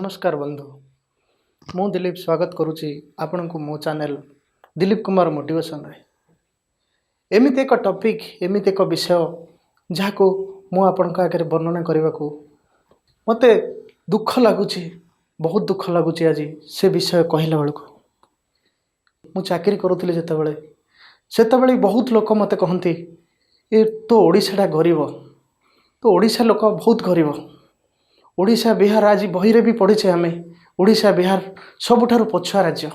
ନମସ୍କାର ବନ୍ଧୁ, ମୁଁ ଦିଲୀପ ସ୍ୱାଗତ କରୁଛି ଆପଣଙ୍କୁ ମୋ ଚ୍ୟାନେଲ୍ ଦିଲୀପ କୁମାର ମୋଟିଭେସନରେ। ଏମିତି ଏକ ଟପିକ୍, ଏମିତି ଏକ ବିଷୟ, ଯାହାକୁ ମୁଁ ଆପଣଙ୍କ ଆଗରେ ବର୍ଣ୍ଣନା କରିବାକୁ ମୋତେ ଦୁଃଖ ଲାଗୁଛି, ବହୁତ ଦୁଃଖ ଲାଗୁଛି ଆଜି ସେ ବିଷୟ କହିଲା ବେଳକୁ। ମୁଁ ଚାକିରି କରୁଥିଲି ଯେତେବେଳେ, ସେତେବେଳେ ବି ବହୁତ ଲୋକ ମୋତେ କହନ୍ତି, "ଏ ତୋ ଓଡ଼ିଶାଟା ଗରିବ, ତୋ ଓଡ଼ିଶା ଲୋକ ବହୁତ ଗରିବ।" ଓଡ଼ିଶା, ବିହାର, ଆଜି ବହିରେ ବି ପଢ଼ିଛେ ଆମେ, ଓଡ଼ିଶା, ବିହାର ସବୁଠାରୁ ପଛୁଆ ରାଜ୍ୟ।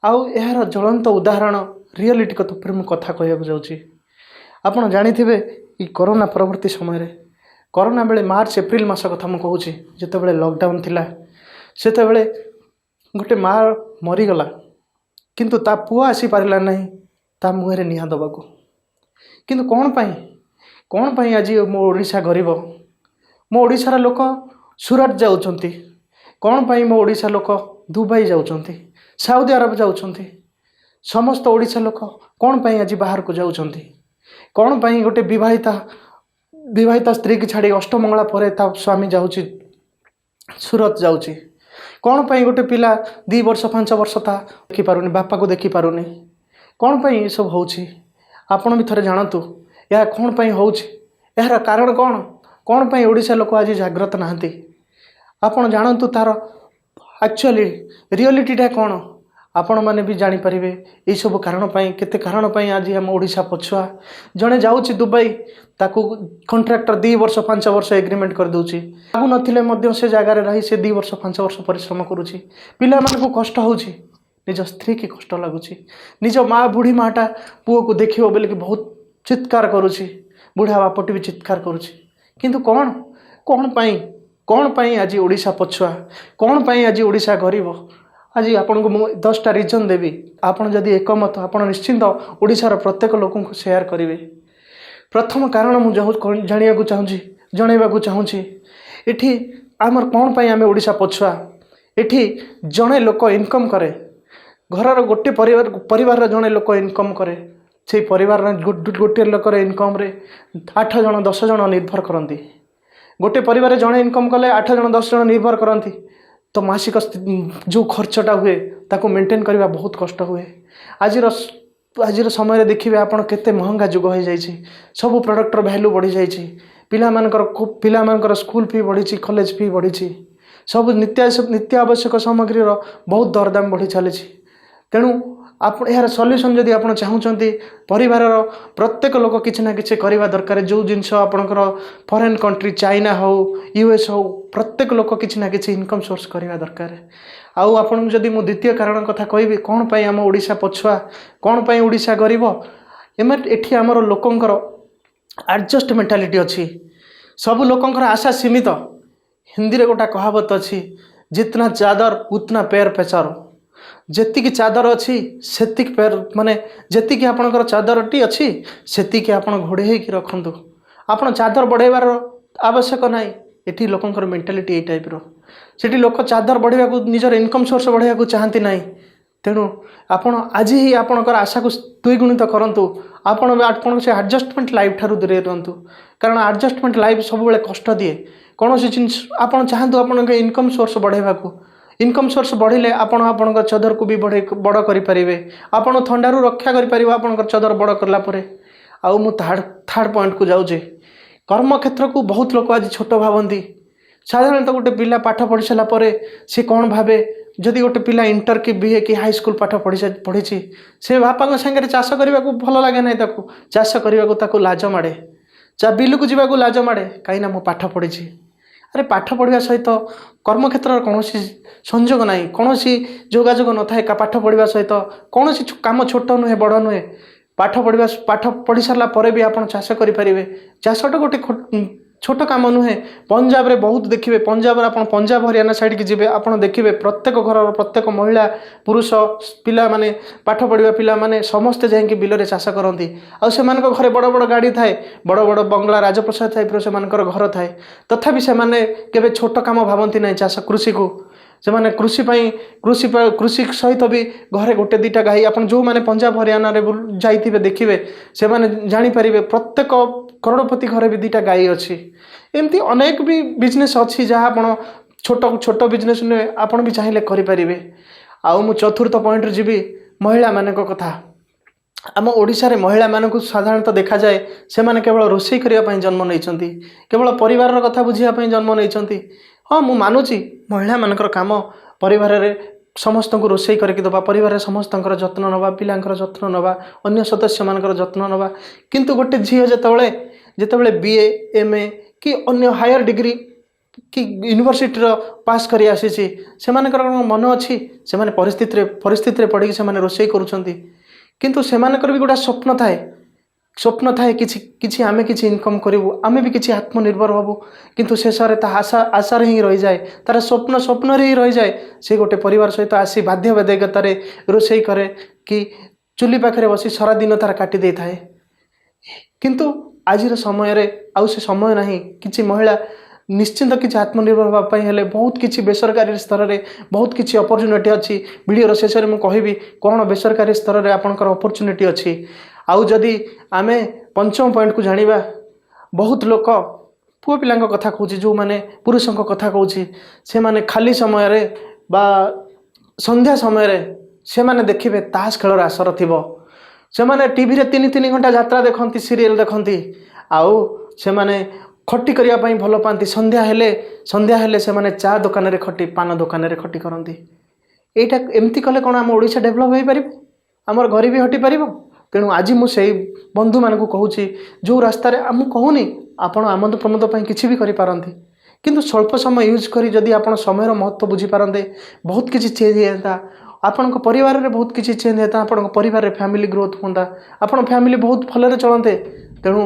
ଆଉ ଏହାର ଜ୍ୱଳନ୍ତ ଉଦାହରଣ, ରିଅଲିଟି କଥା ଉପରେ ମୁଁ କଥା କହିବାକୁ ଯାଉଛି। ଆପଣ ଜାଣିଥିବେ, ଏଇ କରୋନା ପରବର୍ତ୍ତୀ ସମୟରେ, କରୋନା ବେଳେ, ମାର୍ଚ୍ଚ ଏପ୍ରିଲ ମାସ କଥା ମୁଁ କହୁଛି, ଯେତେବେଳେ ଲକଡାଉନ୍ ଥିଲା, ସେତେବେଳେ ଗୋଟେ ମା ମରିଗଲା, କିନ୍ତୁ ତା ପୁଅ ଆସିପାରିଲା ନାହିଁ ତା ମୁହଁରେ ନିଆଁ ଦେବାକୁ। କିନ୍ତୁ କ'ଣ ପାଇଁ? କ'ଣ ପାଇଁ ଆଜି ମୋ ଓଡ଼ିଶା ଗରିବ? ମୋ ଓଡ଼ିଶାର ଲୋକ ସୁରଟ ଯାଉଛନ୍ତି। କ'ଣ ପାଇଁ ମୋ ଓଡ଼ିଶା ଲୋକ ଦୁବାଇ ଯାଉଛନ୍ତି, ସାଉଦି ଆରବ ଯାଉଛନ୍ତି? ସମସ୍ତ ଓଡ଼ିଶା ଲୋକ କ'ଣ ପାଇଁ ଆଜି ବାହାରକୁ ଯାଉଛନ୍ତି? କ'ଣ ପାଇଁ ଗୋଟେ ବିବାହିତା ସ୍ତ୍ରୀକି ଛାଡ଼ି ଅଷ୍ଟମଙ୍ଗଳା ପରେ ତା ସ୍ୱାମୀ ଯାଉଛି, ସୁରତ ଯାଉଛି? କ'ଣ ପାଇଁ ଗୋଟେ ପିଲା 2 ବର୍ଷ, 5 ବର୍ଷ ତା ଦେଖିପାରୁନି, ବାପାକୁ ଦେଖିପାରୁନି? କ'ଣ ପାଇଁ ଏସବୁ ହେଉଛି? ଆପଣ ବି ଥରେ ଜାଣନ୍ତୁ, ଏହା କ'ଣ ପାଇଁ ହେଉଛି, ଏହାର କାରଣ କ'ଣ? କ'ଣ ପାଇଁ ଓଡ଼ିଶା ଲୋକ ଆଜି ଜାଗ୍ରତ ନାହାନ୍ତି? ଆପଣ ଜାଣନ୍ତୁ ତା'ର ଆକ୍ଚୁଆଲି ରିଅଲିଟିଟା କ'ଣ। ଆପଣମାନେ ବି ଜାଣିପାରିବେ ଏଇସବୁ କାରଣ ପାଇଁ, କେତେ କାରଣ ପାଇଁ ଆଜି ଆମ ଓଡ଼ିଶା ପଛୁଆ। ଜଣେ ଯାଉଛି ଦୁବାଇ, ତାକୁ କଣ୍ଟ୍ରାକ୍ଟର 2 ବର୍ଷ, 5 ବର୍ଷ ଏଗ୍ରିମେଣ୍ଟ କରିଦେଉଛି। ଲାଗୁ ନଥିଲେ ମଧ୍ୟ ସେ ଜାଗାରେ ରହି ସେ 2 ବର୍ଷ, 5 ବର୍ଷ ପରିଶ୍ରମ କରୁଛି। ପିଲାମାନଙ୍କୁ କଷ୍ଟ ହେଉଛି, ନିଜ ସ୍ତ୍ରୀକି କଷ୍ଟ ଲାଗୁଛି, ନିଜ ମା, ବୁଢ଼ୀ ମାଟା ପୁଅକୁ ଦେଖିବ ବୋଲିକି ବହୁତ ଚିତ୍କାର କରୁଛି, ବୁଢ଼ା ବାପଟି ବି ଚିତ୍କାର କରୁଛି। କିନ୍ତୁ କ'ଣ ପାଇଁ? କ'ଣ ପାଇଁ ଆଜି ଓଡ଼ିଶା ପଛୁଆ? କ'ଣ ପାଇଁ ଆଜି ଓଡ଼ିଶା ଗରିବ? ଆଜି ଆପଣଙ୍କୁ ମୁଁ 10ଟା ରିଜନ୍ ଦେବି। ଆପଣ ଯଦି ଏକମତ, ଆପଣ ନିଶ୍ଚିନ୍ତ ଓଡ଼ିଶାର ପ୍ରତ୍ୟେକ ଲୋକଙ୍କୁ ସେୟାର କରିବେ। ପ୍ରଥମ କାରଣ ମୁଁ ଯେଉଁ ଜାଣିବାକୁ ଚାହୁଁଛି, ଜଣାଇବାକୁ ଚାହୁଁଛି, ଏଠି ଆମର କ'ଣ ପାଇଁ ଆମେ ଓଡ଼ିଶା ପଛୁଆ? ଏଠି ଜଣେ ଲୋକ ଇନକମ୍ କରେ, ଘରର ଗୋଟେ ପରିବାର, ପରିବାରର ଜଣେ ଲୋକ ଇନକମ୍ କରେ, ସେଇ ପରିବାରର ଗୋଟିଏ ଲୋକର ଇନକମ୍ରେ ଆଠ ଜଣ, 10 ଜଣ ନିର୍ଭର କରନ୍ତି। ଗୋଟେ ପରିବାରରେ ଜଣେ ଇନକମ୍ କଲେ ଆଠ ଜଣ, 10 ଜଣ ନିର୍ଭର କରନ୍ତି। ତ ମାସିକ ଯେଉଁ ଖର୍ଚ୍ଚଟା ହୁଏ, ତାକୁ ମେଣ୍ଟେନ୍ କରିବା ବହୁତ କଷ୍ଟ ହୁଏ। ଆଜିର ସମୟରେ ଦେଖିବେ ଆପଣ, କେତେ ମହଙ୍ଗା ଯୁଗ ହୋଇଯାଇଛି। ସବୁ ପ୍ରଡ଼କ୍ଟର ଭ୍ୟାଲୁ ବଢ଼ିଯାଇଛି। ପିଲାମାନଙ୍କର ସ୍କୁଲ ଫି ବଢ଼ିଛି, କଲେଜ ଫି ବଢ଼ିଛି, ସବୁ ନିତ୍ୟ ଆବଶ୍ୟକ ସାମଗ୍ରୀର ବହୁତ ଦରଦାମ ବଢ଼ି ଚାଲିଛି। ତେଣୁ ଆପଣ ଏହାର ସଲ୍ୟୁସନ୍ ଯଦି ଆପଣ ଚାହୁଁଛନ୍ତି, ପରିବାରର ପ୍ରତ୍ୟେକ ଲୋକ କିଛି ନା କିଛି କରିବା ଦରକାର। ଯେଉଁ ଜିନିଷ ଆପଣଙ୍କର ଫରେନ୍ କଣ୍ଟ୍ରି, ଚାଇନା ହେଉ, ୟୁଏସ୍ ହେଉ, ପ୍ରତ୍ୟେକ ଲୋକ କିଛି ନା କିଛି ଇନକମ୍ ସୋର୍ସ କରିବା ଦରକାର। ଆଉ ଆପଣଙ୍କୁ ଯଦି ମୁଁ ଦ୍ୱିତୀୟ କାରଣ କଥା କହିବି, କ'ଣ ପାଇଁ ଆମ ଓଡ଼ିଶା ପଛୁଆ, କ'ଣ ପାଇଁ ଓଡ଼ିଶା ଗରିବ, ଏମିତି ଏଠି ଆମର ଲୋକଙ୍କର ଆଡ଼ଜଷ୍ଟ ମେଣ୍ଟାଲିଟି ଅଛି। ସବୁ ଲୋକଙ୍କର ଆଶା ସୀମିତ। ହିନ୍ଦୀରେ ଗୋଟେ କହାବତ ଅଛି, "जितना चादर उतना पैर पसारो।" ଯେତିକି ଚାଦର ଅଛି ସେତିକି ପେର, ମାନେ ଯେତିକି ଆପଣଙ୍କର ଚାଦରଟି ଅଛି, ସେତିକି ଆପଣ ଘୋଡ଼େଇ ହେଇକି ରଖନ୍ତୁ। ଆପଣ ଚାଦର ବଢ଼େଇବାର ଆବଶ୍ୟକ ନାହିଁ। ଏଠି ଲୋକଙ୍କର ମେଣ୍ଟାଲିଟି ଏଇ ଟାଇପ୍ର। ସେଠି ଲୋକ ଚାଦର ବଢ଼େଇବାକୁ, ନିଜର ଇନକମ୍ ସୋର୍ସ ବଢ଼େଇବାକୁ ଚାହାନ୍ତି ନାହିଁ। ତେଣୁ ଆପଣ ଆଜି ହିଁ ଆପଣଙ୍କର ଆଶାକୁ ଦ୍ୱିଗୁଣିତ କରନ୍ତୁ। ଆପଣ ଆପଣଙ୍କ ସେ ଆଡ଼ଜଷ୍ଟମେଣ୍ଟ ଲାଇଫ୍ ଠାରୁ ଦୂରେଇ ରୁହନ୍ତୁ, କାରଣ ଆଡ଼ଜଷ୍ଟମେଣ୍ଟ ଲାଇଫ୍ ସବୁବେଳେ କଷ୍ଟ ଦିଏ। କୌଣସି ଜିନିଷ ଆପଣ ଚାହାନ୍ତୁ ଆପଣଙ୍କ ଇନକମ୍ ସୋର୍ସ ବଢ଼େଇବାକୁ। ଇନକମ୍ ସୋର୍ସ ବଢ଼ିଲେ ଆପଣ ଆପଣଙ୍କ ଚଦରକୁ ବି ବଡ଼ କରିପାରିବେ। ଆପଣ ଥଣ୍ଡାରୁ ରକ୍ଷା କରିପାରିବ ଆପଣଙ୍କର ଚଦର ବଡ଼ କଲା ପରେ। ଆଉ ମୁଁ ଥାର୍ଡ଼ ପଏଣ୍ଟକୁ ଯାଉଛି। କର୍ମକ୍ଷେତ୍ରକୁ ବହୁତ ଲୋକ ଆଜି ଛୋଟ ଭାବନ୍ତି। ସାଧାରଣତଃ ଗୋଟେ ପିଲା ପାଠ ପଢ଼ି ସାରିଲା ପରେ ସେ କ'ଣ ଭାବେ? ଯଦି ଗୋଟେ ପିଲା ଇଣ୍ଟର କି ବିଏ କି ହାଇସ୍କୁଲ ପାଠ ପଢ଼ିଛି, ସେ ବାପାଙ୍କ ସାଙ୍ଗରେ ଚାଷ କରିବାକୁ ଭଲ ଲାଗେ ନାହିଁ ତାକୁ। ଚାଷ କରିବାକୁ ତାକୁ ଲାଜ ମାଡ଼େ, ବିଲକୁ ଯିବାକୁ ଲାଜ ମାଡ଼େ, କାହିଁକିନା ମୁଁ ପାଠ ପଢ଼ିଛି। ଆରେ, ପାଠ ପଢ଼ିବା ସହିତ କର୍ମକ୍ଷେତ୍ରର କୌଣସି ସଂଯୋଗ ନାହିଁ, କୌଣସି ଯୋଗାଯୋଗ ନଥାଏ। ପାଠ ପଢ଼ିବା ସହିତ କୌଣସି କାମ ଛୋଟ ନୁହେଁ, ବଡ଼ ନୁହେଁ। ପାଠ ପଢ଼ି ସାରିଲା ପରେ ବି ଆପଣ ଚାଷ କରିପାରିବେ। ଚାଷଟା ଗୋଟେ ଛୋଟ କାମ ନୁହେଁ। ପଞ୍ଜାବରେ ବହୁତ ଦେଖିବେ, ପଞ୍ଜାବରେ ଆପଣ ପଞ୍ଜାବ, ହରିୟାଣା ସାଇଡ଼୍କି ଯିବେ, ଆପଣ ଦେଖିବେ ପ୍ରତ୍ୟେକ ଘରର ପ୍ରତ୍ୟେକ ମହିଳା, ପୁରୁଷ, ପିଲାମାନେ, ପାଠ ପଢ଼ିବା ପିଲାମାନେ ସମସ୍ତେ ଯାଇକି ବିଲରେ ଚାଷ କରନ୍ତି। ଆଉ ସେମାନଙ୍କ ଘରେ ବଡ଼ ବଡ଼ ଗାଡ଼ି ଥାଏ, ବଡ଼ ବଡ଼ ବଙ୍ଗଳା, ରାଜପ୍ରସାଦ ଟାଇପ୍ର ସେମାନଙ୍କର ଘର ଥାଏ। ତଥାପି ସେମାନେ କେବେ ଛୋଟ କାମ ଭାବନ୍ତି ନାହିଁ ଚାଷ, କୃଷିକୁ। ସେମାନେ କୃଷି ପାଇଁ, କୃଷି ସହିତ ବି ଘରେ ଗୋଟେ ଦୁଇଟା ଗାଈ। ଆପଣ ଯେଉଁମାନେ ପଞ୍ଜାବ, ହରିୟାଣାରେ ଯାଇଥିବେ, ଦେଖିବେ, ସେମାନେ ଜାଣିପାରିବେ, ପ୍ରତ୍ୟେକ କରୋଡ଼ପତି ଘରେ ବି ଦୁଇଟା ଗାଈ ଅଛି। ଏମିତି ଅନେକ ବି ବିଜନେସ୍ ଅଛି, ଯାହା ଆପଣ ଛୋଟ ଛୋଟ ବିଜନେସ୍ ନୁହେଁ, ଆପଣ ବି ଚାହିଁଲେ କରିପାରିବେ। ଆଉ ମୁଁ ଚତୁର୍ଥ ପଏଣ୍ଟରେ ଯିବି, ମହିଳାମାନଙ୍କ କଥା। ଆମ ଓଡ଼ିଶାରେ ମହିଳାମାନଙ୍କୁ ସାଧାରଣତଃ ଦେଖାଯାଏ, ସେମାନେ କେବଳ ରୋଷେଇ କରିବା ପାଇଁ ଜନ୍ମ ନେଇଛନ୍ତି, କେବଳ ପରିବାରର କଥା ବୁଝିବା ପାଇଁ ଜନ୍ମ ନେଇଛନ୍ତି। ହଁ, ମୁଁ ମାନୁଛି, ମହିଳାମାନଙ୍କର କାମ ପରିବାରରେ ସମସ୍ତଙ୍କୁ ରୋଷେଇ କରିକି ଦେବା, ପରିବାରରେ ସମସ୍ତଙ୍କର ଯତ୍ନ ନେବା, ପିଲାଙ୍କର ଯତ୍ନ ନେବା, ଅନ୍ୟ ସଦସ୍ୟମାନଙ୍କର ଯତ୍ନ ନେବା। କିନ୍ତୁ ଗୋଟେ ଝିଅ ଯେତେବେଳେ ବିଏ, ଏମ୍ଏ କି ଅନ୍ୟ ହାୟର ଡିଗ୍ରୀ କି ୟୁନିଭର୍ସିଟିର ପାସ୍ କରି ଆସିଛି, ସେମାନଙ୍କର କ'ଣ ମନ ଅଛି? ସେମାନେ ପରିସ୍ଥିତିରେ ପଡ଼ିକି ସେମାନେ ରୋଷେଇ କରୁଛନ୍ତି। କିନ୍ତୁ ସେମାନଙ୍କର ବି ଗୋଟେ ସ୍ୱପ୍ନ ଥାଏ, ସ୍ୱପ୍ନ ଥାଏ କିଛି କିଛି ଆମେ କିଛି ଇନକମ୍ କରିବୁ, ଆମେ ବି କିଛି ଆତ୍ମନିର୍ଭର ହେବୁ। କିନ୍ତୁ ଶେଷରେ ତା ଆଶା ଆଶାରେ ହିଁ ରହିଯାଏ, ତା'ର ସ୍ୱପ୍ନ ସ୍ୱପ୍ନରେ ହିଁ ରହିଯାଏ। ସେ ଗୋଟେ ପରିବାର ସହିତ ଆସି ବାଧ୍ୟବାଧକତାରେ ରୋଷେଇ କରେ କି ଚୁଲି ପାଖରେ ବସି ସାରାଦିନ ତା'ର କାଟି ଦେଇଥାଏ। କିନ୍ତୁ ଆଜିର ସମୟରେ ଆଉ ସେ ସମୟ ନାହିଁ। କିଛି ମହିଳା ନିଶ୍ଚିନ୍ତ କିଛି ଆତ୍ମନିର୍ଭର ହେବା ପାଇଁ ହେଲେ ବହୁତ କିଛି ବେସରକାରୀ ସ୍ତରରେ ବହୁତ କିଛି ଅପରଚ୍ୟୁନିଟି ଅଛି। ଭିଡ଼ିଓର ଶେଷରେ ମୁଁ କହିବି କ'ଣ ବେସରକାରୀ ସ୍ତରରେ ଆପଣଙ୍କର ଅପରଚ୍ୟୁନିଟି ଅଛି। ଆଉ ଯଦି ଆମେ ପଞ୍ଚମ ପଏଣ୍ଟକୁ ଜାଣିବା, ବହୁତ ଲୋକ, ପୁଅ ପିଲାଙ୍କ କଥା କହୁଛି, ଯେଉଁମାନେ ପୁରୁଷଙ୍କ କଥା କହୁଛି, ସେମାନେ ଖାଲି ସମୟରେ ବା ସନ୍ଧ୍ୟା ସମୟରେ ସେମାନେ ଦେଖିବେ ତାସ ଖେଳର ଆସର ଥିବ। ସେମାନେ ଟିଭିରେ 3-3 ଘଣ୍ଟା ଯାତ୍ରା ଦେଖନ୍ତି, ସିରିଏଲ୍ ଦେଖନ୍ତି। ଆଉ ସେମାନେ ଖଟି କରିବା ପାଇଁ ଭଲ ପାଆନ୍ତି। ସନ୍ଧ୍ୟା ହେଲେ ସେମାନେ ଚା ଦୋକାନରେ ଖଟି, ପାନ ଦୋକାନରେ ଖଟି କରନ୍ତି। ଏଇଟା ଏମିତି କଲେ କ'ଣ ଆମ ଓଡ଼ିଶା ଡେଭଲପ୍ ହେଇପାରିବ? ଆମର ଗରିବୀ ହଟିପାରିବ? ତେଣୁ ଆଜି ମୁଁ ସେଇ ବନ୍ଧୁମାନଙ୍କୁ କହୁଛି, ଯେଉଁ ରାସ୍ତାରେ, ମୁଁ କହୁନି, ଆପଣ ଆମୋଦ ପ୍ରମୋଦ ପାଇଁ କିଛି ବି କରିପାରନ୍ତି, କିନ୍ତୁ ସ୍ୱଳ୍ପ ସମୟ ୟୁଜ୍ କରି ଯଦି ଆପଣ ସମୟର ମହତ୍ତ୍ୱ ବୁଝିପାରନ୍ତେ, ବହୁତ କିଛି ଚେଞ୍ଜ ହେଇଯାନ୍ତା। ଆପଣଙ୍କ ପରିବାରରେ ବହୁତ କିଛି ଚେଞ୍ଜ ହେଇଯାନ୍ତା। ଆପଣଙ୍କ ପରିବାରରେ ଫ୍ୟାମିଲି ଗ୍ରୋଥ୍ ହୁଅନ୍ତା, ଆପଣ ଫ୍ୟାମିଲି ବହୁତ ଭଲରେ ଚଳନ୍ତେ। ତେଣୁ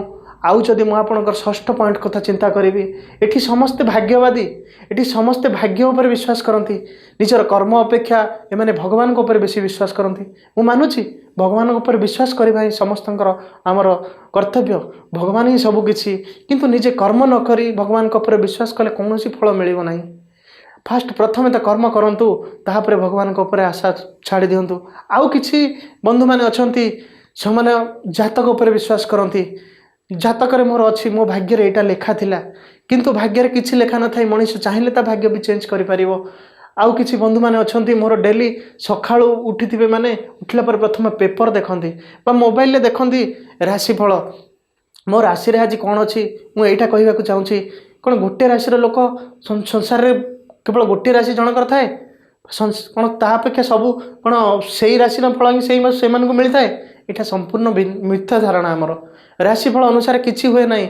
ଆଉ ଯଦି ମୁଁ ଆପଣଙ୍କର ଷଷ୍ଠ ପଏଣ୍ଟ କଥା ଚିନ୍ତା କରିବି, ଏଠି ସମସ୍ତେ ଭାଗ୍ୟବାଦୀ। ଏଠି ସମସ୍ତେ ଭାଗ୍ୟ ଉପରେ ବିଶ୍ୱାସ କରନ୍ତି। ନିଜର କର୍ମ ଅପେକ୍ଷା ଏମାନେ ଭଗବାନଙ୍କ ଉପରେ ବେଶୀ ବିଶ୍ୱାସ କରନ୍ତି। ମୁଁ ମାନୁଛି, ଭଗବାନଙ୍କ ଉପରେ ବିଶ୍ୱାସ କରିବା ହିଁ ସମସ୍ତଙ୍କର ଆମର କର୍ତ୍ତବ୍ୟ। ଭଗବାନ ହିଁ ସବୁ କିଛି। କିନ୍ତୁ ନିଜେ କର୍ମ ନ କରି ଭଗବାନଙ୍କ ଉପରେ ବିଶ୍ୱାସ କଲେ କୌଣସି ଫଳ ମିଳିବ ନାହିଁ। ଫାଷ୍ଟ ପ୍ରଥମେ ତ କର୍ମ କରନ୍ତୁ, ତାପରେ ଭଗବାନଙ୍କ ଉପରେ ଆଶା ଛାଡ଼ି ଦିଅନ୍ତୁ। ଆଉ କିଛି ବନ୍ଧୁମାନେ ଅଛନ୍ତି, ସେମାନେ ଜାତକ ଉପରେ ବିଶ୍ୱାସ କରନ୍ତି। ଜାତକରେ ମୋର ଅଛି, ମୋ ଭାଗ୍ୟରେ ଏଇଟା ଲେଖା ଥିଲା। କିନ୍ତୁ ଭାଗ୍ୟରେ କିଛି ଲେଖା ନଥାଏ। ମଣିଷ ଚାହିଁଲେ ତା ଭାଗ୍ୟ ବି ଚେଞ୍ଜ କରିପାରିବ। ଆଉ କିଛି ବନ୍ଧୁମାନେ ଅଛନ୍ତି ମୋର, ଡେଲି ସକାଳୁ ଉଠିଥିବେ ମାନେ ଉଠିଲା ପରେ ପ୍ରଥମେ ପେପର ଦେଖନ୍ତି ବା ମୋବାଇଲରେ ଦେଖନ୍ତି ରାଶିଫଳ, ମୋ ରାଶିରେ ଆଜି କ'ଣ ଅଛି। ମୁଁ ଏଇଟା କହିବାକୁ ଚାହୁଁଛି, କ'ଣ ଗୋଟେ ରାଶିର ଲୋକ ସଂସାରରେ କେବଳ ଗୋଟିଏ ରାଶି ଜଣଙ୍କର ଥାଏ? କ'ଣ ତା ଅପେକ୍ଷା ସବୁ କ'ଣ ସେଇ ରାଶିର ଫଳ ହିଁ ସେଇ ସେମାନଙ୍କୁ ମିଳିଥାଏ? ଏଇଟା ସମ୍ପୂର୍ଣ୍ଣ ମିଥ୍ୟା ଧାରଣା ଆମର। ରାଶିଫଳ ଅନୁସାରେ କିଛି ହୁଏ ନାହିଁ।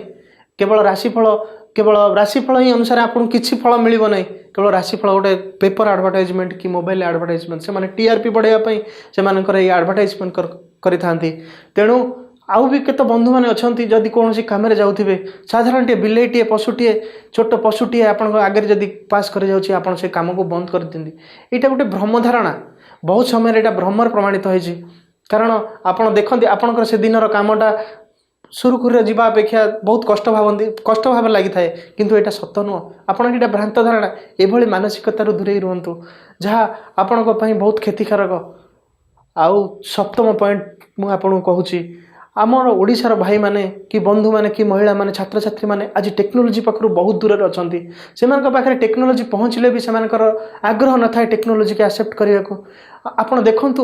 କେବଳ ରାଶିଫଳ ହିଁ ଅନୁସାରେ ଆପଣଙ୍କୁ କିଛି ଫଳ ମିଳିବ ନାହିଁ। କେବଳ ରାଶିଫଳ ଗୋଟେ ପେପର ଆଡ଼ଭର୍ଟାଇଜମେଣ୍ଟ କି ମୋବାଇଲ ଆଡ଼ଭର୍ଟାଇଜମେଣ୍ଟ। ସେମାନେ ଟିଆରପି ବଢ଼ାଇବା ପାଇଁ ସେମାନଙ୍କର ଏଇ ଆଡ଼ଭର୍ଟାଇଜମେଣ୍ଟ କରିଥାନ୍ତି। ତେଣୁ ଆଉ ବି କେତେ ବନ୍ଧୁମାନେ ଅଛନ୍ତି, ଯଦି କୌଣସି କାମରେ ଯାଉଥିବେ, ସାଧାରଣଟିଏ ବିଲେଇଟିଏ, ପଶୁଟିଏ, ଛୋଟ ପଶୁଟିଏ ଆପଣଙ୍କ ଆଗରେ ଯଦି ପାସ୍ କରିଯାଉଛି, ଆପଣ ସେ କାମକୁ ବନ୍ଦ କରିଦିଅନ୍ତି। ଏଇଟା ଗୋଟେ ଭ୍ରମ ଧାରଣା। ବହୁତ ସମୟରେ ଏଇଟା ଭ୍ରମରେ ପ୍ରମାଣିତ ହେଇଛି। କାରଣ ଆପଣ ଦେଖନ୍ତି, ଆପଣଙ୍କର ସେ ଦିନର କାମଟା ସୁରୁଖୁରୁରେ ଯିବା ଅପେକ୍ଷା ବହୁତ କଷ୍ଟ ଭାବନ୍ତି, କଷ୍ଟ ଭାବରେ ଲାଗିଥାଏ। କିନ୍ତୁ ଏଇଟା ସତ ନୁହଁ, ଆପଣଙ୍କ ଏଇଟା ଭ୍ରାନ୍ତ ଧାରଣା। ଏଭଳି ମାନସିକତାରୁ ଦୂରେଇ ରୁହନ୍ତୁ, ଯାହା ଆପଣଙ୍କ ପାଇଁ ବହୁତ କ୍ଷତିକାରକ। ଆଉ ସପ୍ତମ ପଏଣ୍ଟ ମୁଁ ଆପଣଙ୍କୁ କହୁଛି, ଆମର ଓଡ଼ିଶାର ଭାଇମାନେ କି ବନ୍ଧୁମାନେ କି ମହିଳାମାନେ, ଛାତ୍ରଛାତ୍ରୀମାନେ ଆଜି ଟେକ୍ନୋଲୋଜି ପାଖରୁ ବହୁତ ଦୂରରେ ଅଛନ୍ତି। ସେମାନଙ୍କ ପାଖରେ ଟେକ୍ନୋଲୋଜି ପହଞ୍ଚିଲେ ବି ସେମାନଙ୍କର ଆଗ୍ରହ ନଥାଏ ଟେକ୍ନୋଲୋଜିକି ଆକ୍ସେପ୍ଟ କରିବାକୁ। ଆପଣ ଦେଖନ୍ତୁ,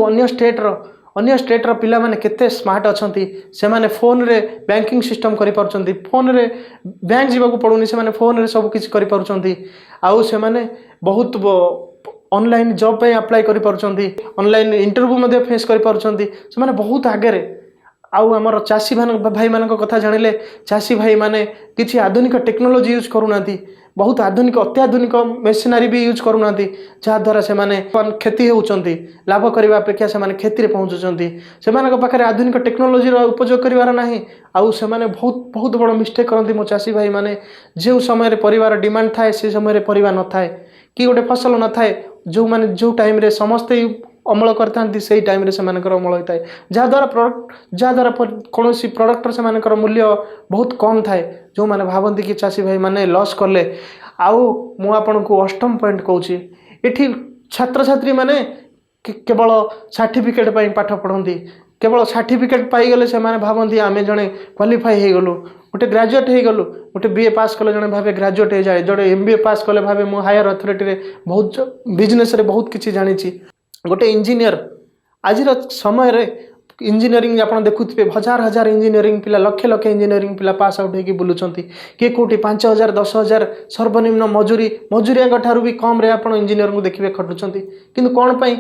ଅନ୍ୟ ଷ୍ଟେଟ୍ର ପିଲାମାନେ କେତେ ସ୍ମାର୍ଟ ଅଛନ୍ତି। ସେମାନେ ଫୋନ୍ରେ ବ୍ୟାଙ୍କିଂ ସିଷ୍ଟମ୍ କରିପାରୁଛନ୍ତି, ଫୋନ୍ରେ ବ୍ୟାଙ୍କ ଯିବାକୁ ପଡ଼ୁନି, ସେମାନେ ଫୋନ୍ରେ ସବୁ କିଛି କରିପାରୁଛନ୍ତି। ଆଉ ସେମାନେ ବହୁତ ଅନଲାଇନ୍ ଜବ୍ ପାଇଁ ଆପ୍ଲାଏ କରିପାରୁଛନ୍ତି, ଅନଲାଇନ୍ ଇଣ୍ଟରଭ୍ୟୁ ମଧ୍ୟ ଫେସ୍ କରିପାରୁଛନ୍ତି। ସେମାନେ ବହୁତ ଆଗରେ। ଆଉ ଆମର ଚାଷୀ ଭାଇମାନଙ୍କ କଥା ଜାଣିଲେ, ଚାଷୀ ଭାଇମାନେ କିଛି ଆଧୁନିକ ଟେକ୍ନୋଲୋଜି ୟୁଜ୍ କରୁନାହାନ୍ତି। ବହୁତ ଆଧୁନିକ, ଅତ୍ୟାଧୁନିକ ମେସିନାରୀ ବି ୟୁଜ୍ କରୁନାହାନ୍ତି, ଯାହାଦ୍ୱାରା ସେମାନେ କ୍ଷତି ହେଉଛନ୍ତି। ଲାଭ କରିବା ଅପେକ୍ଷା ସେମାନେ କ୍ଷତିରେ ପହଞ୍ଚୁଛନ୍ତି। ସେମାନଙ୍କ ପାଖରେ ଆଧୁନିକ ଟେକ୍ନୋଲୋଜିର ଉପଯୋଗ କରିବାର ନାହିଁ। ଆଉ ସେମାନେ ବହୁତ ବହୁତ ବଡ଼ ମିଷ୍ଟେକ୍ କରନ୍ତି ମୋ ଚାଷୀ ଭାଇମାନେ। ଯେଉଁ ସମୟରେ ପରିବାର ଡିମାଣ୍ଡ ଥାଏ, ସେ ସମୟରେ ପରିବା ନଥାଏ କି ଗୋଟେ ଫସଲ ନଥାଏ। ଯେଉଁମାନେ ଯେଉଁ ଟାଇମ୍ରେ ସମସ୍ତେ ଅମଳ କରିଥାନ୍ତି, ସେଇ ଟାଇମ୍ରେ ସେମାନଙ୍କର ଅମଳ ହୋଇଥାଏ, ଯାହାଦ୍ୱାରା କୌଣସି ପ୍ରଡ଼କ୍ଟର ସେମାନଙ୍କର ମୂଲ୍ୟ ବହୁତ କମ୍ ଥାଏ। ଯେଉଁମାନେ ଭାବନ୍ତି କି ଚାଷୀ ଭାଇମାନେ ଲସ୍ କଲେ। ଆଉ ମୁଁ ଆପଣଙ୍କୁ ଅଷ୍ଟମ ପଏଣ୍ଟ କହୁଛି, ଏଠି ଛାତ୍ରଛାତ୍ରୀମାନେ କେବଳ ସାର୍ଟିଫିକେଟ୍ ପାଇଁ ପାଠ ପଢ଼ନ୍ତି। କେବଳ ସାର୍ଟିଫିକେଟ୍ ପାଇଗଲେ ସେମାନେ ଭାବନ୍ତି ଆମେ ଜଣେ କ୍ୱାଲିଫାଇ ହେଇଗଲୁ। ଗୋଟେ ଗ୍ରାଜୁଏଟ୍ ହେଇଗଲୁ, ଗୋଟେ ବିଏ ପାସ୍ କଲେ ଜଣେ ଭାବେ ଗ୍ରାଜୁଏଟ୍ ହେଇଯାଏ, ଜଣେ ଏମବିଏ ପାସ୍ କଲେ ଭାବେ ମୁଁ ହାୟର ଅଥରିଟିରେ ବହୁତ ବିଜନେସ୍ରେ ବହୁତ କିଛି ଜାଣିଛି। ଗୋଟେ ଇଞ୍ଜିନିୟର, ଆଜିର ସମୟରେ ଇଞ୍ଜିନିୟରିଂ ଆପଣ ଦେଖୁଥିବେ, ହଜାର ହଜାର ଇଞ୍ଜିନିୟରିଂ ପିଲା, ଲକ୍ଷ ଲକ୍ଷ ଇଞ୍ଜିନିୟରିଂ ପିଲା ପାସ୍ ଆଉଟ୍ ହେଇକି ବୁଲୁଛନ୍ତି। କିଏ କେଉଁଠି 5,000, 10,000 ସର୍ବନିମ୍ନ ମଜୁରୀ, ମଜୁରିଆଙ୍କ ଠାରୁ ବି କମ୍ରେ ଆପଣ ଇଞ୍ଜିନିୟରଙ୍କୁ ଦେଖିବେ ଖଟୁଛନ୍ତି। କିନ୍ତୁ କ'ଣ ପାଇଁ?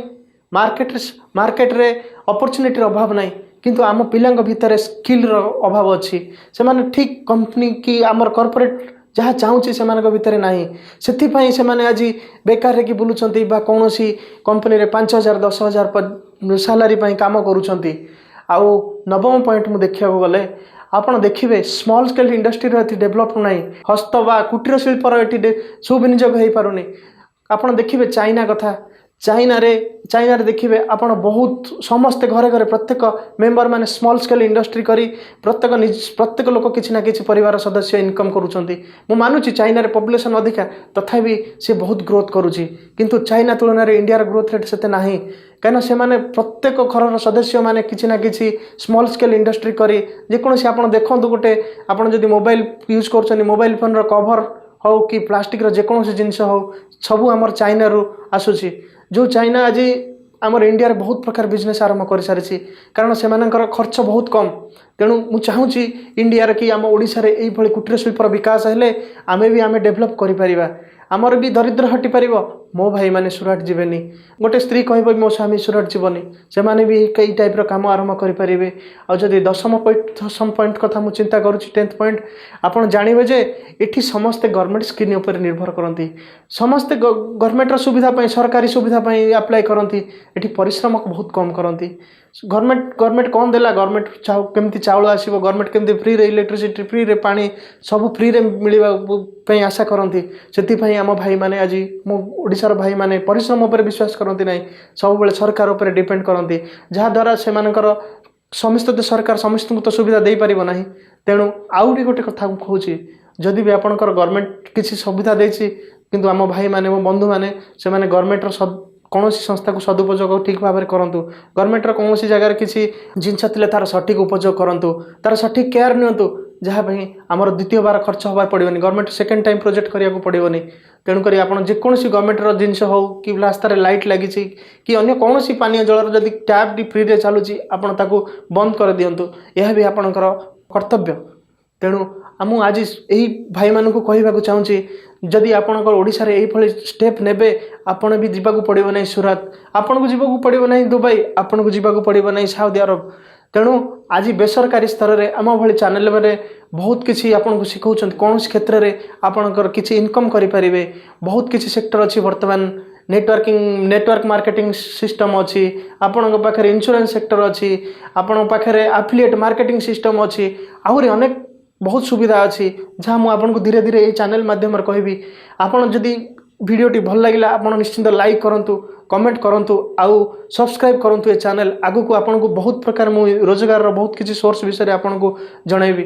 ମାର୍କେଟରେ ଅପରଚ୍ୟୁନିଟିର ଅଭାବ ନାହିଁ, କିନ୍ତୁ ଆମ ପିଲାଙ୍କ ଭିତରେ ସ୍କିଲ୍ର ଅଭାବ ଅଛି। ସେମାନେ ଠିକ୍ କମ୍ପାନୀ କି ଆମର କର୍ପୋରେଟ୍ ଯାହା ଚାହୁଁଛି, ସେମାନଙ୍କ ଭିତରେ ନାହିଁ। ସେଥିପାଇଁ ସେମାନେ ଆଜି ବେକାର ହେଇକି ବୁଲୁଛନ୍ତି ବା କୌଣସି କମ୍ପାନୀରେ 5,000, 10,000 ସାଲାରୀ ପାଇଁ କାମ କରୁଛନ୍ତି। ଆଉ ନବମ ପଏଣ୍ଟ ମୁଁ ଦେଖିବାକୁ ଗଲେ, ଆପଣ ଦେଖିବେ ସ୍ମଲ୍ ସ୍କେଲ୍ ଇଣ୍ଡଷ୍ଟ୍ରିର ଏଠି ଡେଭଲପ୍ ନାହିଁ। ହସ୍ତ ବା କୁଟୀର ଶିଳ୍ପର ଏଠି ସୁବିନିଯୋଗ ହେଇପାରୁନି। ଆପଣ ଦେଖିବେ ଚାଇନା କଥା। ଚାଇନାରେ ଦେଖିବେ ଆପଣ ବହୁତ ସମସ୍ତେ ଘରେ ଘରେ ପ୍ରତ୍ୟେକ ମେମ୍ବର ମାନେ ସ୍ମଲ୍ ସ୍କେଲ୍ ଇଣ୍ଡଷ୍ଟ୍ରି କରି ପ୍ରତ୍ୟେକ ଲୋକ କିଛି ନା କିଛି ପରିବାର ସଦସ୍ୟ ଇନକମ୍ କରୁଛନ୍ତି। ମୁଁ ମାନୁଛି ଚାଇନାରେ ପପୁଲେସନ୍ ଅଧିକା, ତଥାପି ସେ ବହୁତ ଗ୍ରୋଥ୍ କରୁଛି। କିନ୍ତୁ ଚାଇନା ତୁଳନାରେ ଇଣ୍ଡିଆର ଗ୍ରୋଥ୍ ରେଟ୍ ସେତେ ନାହିଁ, କାହିଁକିନା ସେମାନେ ପ୍ରତ୍ୟେକ ଘରର ସଦସ୍ୟମାନେ କିଛି ନା କିଛି ସ୍ମଲ୍ ସ୍କେଲ୍ ଇଣ୍ଡଷ୍ଟ୍ରି କରି, ଯେକୌଣସି ଆପଣ ଦେଖନ୍ତୁ, ଗୋଟେ ଆପଣ ଯଦି ମୋବାଇଲ ୟୁଜ୍ କରୁଛନ୍ତି, ମୋବାଇଲ ଫୋନ୍ର କଭର୍ ହଉ କି ପ୍ଲାଷ୍ଟିକ୍ର ଯେକୌଣସି ଜିନିଷ ହଉ, ସବୁ ଆମର ଚାଇନାରୁ ଆସୁଛି। ଯେଉଁ ଚାଇନା ଆଜି ଆମର ଇଣ୍ଡିଆରେ ବହୁତ ପ୍ରକାର ବିଜନେସ୍ ଆରମ୍ଭ କରିସାରିଛି, କାରଣ ସେମାନଙ୍କର ଖର୍ଚ୍ଚ ବହୁତ କମ୍। ତେଣୁ ମୁଁ ଚାହୁଁଛି ଇଣ୍ଡିଆରେ କି ଆମ ଓଡ଼ିଶାରେ ଏଇଭଳି କୁଟୀର ଶିଳ୍ପର ବିକାଶ ହେଲେ ଆମେ ବି ଆମେ ଡେଭଲପ୍ କରିପାରିବା, ଆମର ବି ଦରିଦ୍ର ହଟିପାରିବ। ମୋ ଭାଇମାନେ ସୁରାଟ ଯିବେନି। ଗୋଟେ ସ୍ତ୍ରୀ କହିବ ମୋ ସ୍ୱାମୀ ସୁରାଟ ଯିବନି, ସେମାନେ ବି ଏଇ ଟାଇପ୍ର କାମ ଆରମ୍ଭ କରିପାରିବେ। ଆଉ ଯଦି ଦଶମ ପଏଣ୍ଟ କଥା ମୁଁ ଚିନ୍ତା କରୁଛି, 10th point, ଆପଣ ଜାଣିବେ ଯେ ଏଠି ସମସ୍ତେ ଗଭର୍ଣ୍ଣମେଣ୍ଟ ସ୍କିମ୍ ଉପରେ ନିର୍ଭର କରନ୍ତି। ସମସ୍ତେ ଗଭର୍ଣ୍ଣମେଣ୍ଟର ସୁବିଧା ପାଇଁ, ସରକାରୀ ସୁବିଧା ପାଇଁ ଆପ୍ଲାଏ କରନ୍ତି। ଏଠି ପରିଶ୍ରମ ବହୁତ କମ୍ କରନ୍ତି। ଗଭର୍ଣ୍ଣମେଣ୍ଟ କ'ଣ ଦେଲା, ଗଭର୍ଣ୍ଣମେଣ୍ଟ କେମିତି ଚାଉଳ ଆସିବ, ଗଭର୍ଣ୍ଣମେଣ୍ଟ କେମିତି ଫ୍ରିରେ ଇଲେକ୍ଟ୍ରିସିଟି, ଫ୍ରିରେ ପାଣି, ସବୁ ଫ୍ରିରେ ମିଳିବା ପାଇଁ ଆଶା କରନ୍ତି। ସେଥିପାଇଁ ଆମ ଭାଇମାନେ ଆଜି, ମୋ ଓଡ଼ିଶାର ଭାଇମାନେ ପରିଶ୍ରମ ଉପରେ ବିଶ୍ୱାସ କରନ୍ତି ନାହିଁ, ସବୁବେଳେ ସରକାର ଉପରେ ଡିପେଣ୍ଡ କରନ୍ତି, ଯାହାଦ୍ୱାରା ସେମାନଙ୍କର ସମସ୍ତେ ତ ସରକାର ସମସ୍ତଙ୍କୁ ତ ସୁବିଧା ଦେଇପାରିବ ନାହିଁ। ତେଣୁ ଆହୁରି ଗୋଟେ କଥା ମୁଁ କହୁଛି, ଯଦି ବି ଆପଣଙ୍କର ଗଭର୍ଣ୍ଣମେଣ୍ଟ କିଛି ସୁବିଧା ଦେଇଛି, କିନ୍ତୁ ଆମ ଭାଇମାନେ, ମୋ ବନ୍ଧୁମାନେ, ସେମାନେ ଗଭର୍ଣ୍ଣମେଣ୍ଟର କୌଣସି ସଂସ୍ଥାକୁ ସଦୁପଯୋଗ ଠିକ୍ ଭାବରେ କରନ୍ତୁ। ଗଭର୍ଣ୍ଣମେଣ୍ଟର କୌଣସି ଜାଗାରେ କିଛି ଜିନିଷ ଥିଲେ ତା'ର ସଠିକ୍ ଉପଯୋଗ କରନ୍ତୁ, ତା'ର ସଠିକ୍ କେୟାର ନିଅନ୍ତୁ, ଯାହା ପାଇଁ ଆମର ଦ୍ୱିତୀୟ ବାର ଖର୍ଚ୍ଚ ହେବାକୁ ପଡ଼ିବନି, ଗଭର୍ଣ୍ଣମେଣ୍ଟ ସେକେଣ୍ଡ ଟାଇମ୍ ପ୍ରୋଜେକ୍ଟ କରିବାକୁ ପଡ଼ିବନି। ତେଣୁକରି ଆପଣ ଯେକୌଣସି ଗଭର୍ଣ୍ଣମେଣ୍ଟର ଜିନିଷ ହେଉ କି ରାସ୍ତାରେ ଲାଇଟ୍ ଲାଗିଛି କି ଅନ୍ୟ କୌଣସି ପାନୀୟ ଜଳର ଯଦି ଟ୍ୟାପ୍ଟି ଫ୍ରିରେ ଚାଲୁଛି, ଆପଣ ତାକୁ ବନ୍ଦ କରିଦିଅନ୍ତୁ। ଏହା ବି ଆପଣଙ୍କର କର୍ତ୍ତବ୍ୟ। ତେଣୁ ମୁଁ ଆଜି ଏହି ଭାଇମାନଙ୍କୁ କହିବାକୁ ଚାହୁଁଛି, ଯଦି ଆପଣଙ୍କର ଓଡ଼ିଶାରେ ଏଇଭଳି ଷ୍ଟେପ୍ ନେବେ, ଆପଣ ବି ଯିବାକୁ ପଡ଼ିବ ନାହିଁ ସୁରାଟ, ଆପଣଙ୍କୁ ଯିବାକୁ ପଡ଼ିବ ନାହିଁ ଦୁବାଇ, ଆପଣଙ୍କୁ ଯିବାକୁ ପଡ଼ିବ ନାହିଁ ସାଉଦି ଆରବ। ତେଣୁ ଆଜି ବେସରକାରୀ ସ୍ତରରେ ଆମ ଭଳି ଚ୍ୟାନେଲରେ ବହୁତ କିଛି ଆପଣଙ୍କୁ ଶିଖାଉଛନ୍ତି, କୌଣସି କ୍ଷେତ୍ରରେ ଆପଣଙ୍କର କିଛି ଇନକମ୍ କରିପାରିବେ। ବହୁତ କିଛି ସେକ୍ଟର ଅଛି ବର୍ତ୍ତମାନ। ନେଟୱାର୍କ ମାର୍କେଟିଂ ସିଷ୍ଟମ୍ ଅଛି ଆପଣଙ୍କ ପାଖରେ, ଇନ୍ସୁରାନ୍ସ ସେକ୍ଟର ଅଛି ଆପଣଙ୍କ ପାଖରେ, ଆଫିଲିଏଟ୍ ମାର୍କେଟିଂ ସିଷ୍ଟମ୍ ଅଛି, ଆହୁରି ଅନେକ ବହୁତ ସୁବିଧା ଅଛି, ଯାହା ମୁଁ ଆପଣଙ୍କୁ ଧୀରେ ଧୀରେ ଏଇ ଚ୍ୟାନେଲ୍ ମାଧ୍ୟମରେ କହିବି। ଆପଣ ଯଦି ଭିଡ଼ିଓଟି ଭଲ ଲାଗିଲା, ଆପଣ ନିଶ୍ଚିନ୍ତ ଲାଇକ୍ କରନ୍ତୁ, କମେଣ୍ଟ କରନ୍ତୁ ଆଉ ସବସ୍କ୍ରାଇବ୍ କରନ୍ତୁ ଏ ଚ୍ୟାନେଲ୍। ଆଗକୁ ଆପଣଙ୍କୁ ବହୁତ ପ୍ରକାର ମୁଁ ରୋଜଗାରର ବହୁତ କିଛି ସୋର୍ସ ବିଷୟରେ ଆପଣଙ୍କୁ ଜଣାଇବି।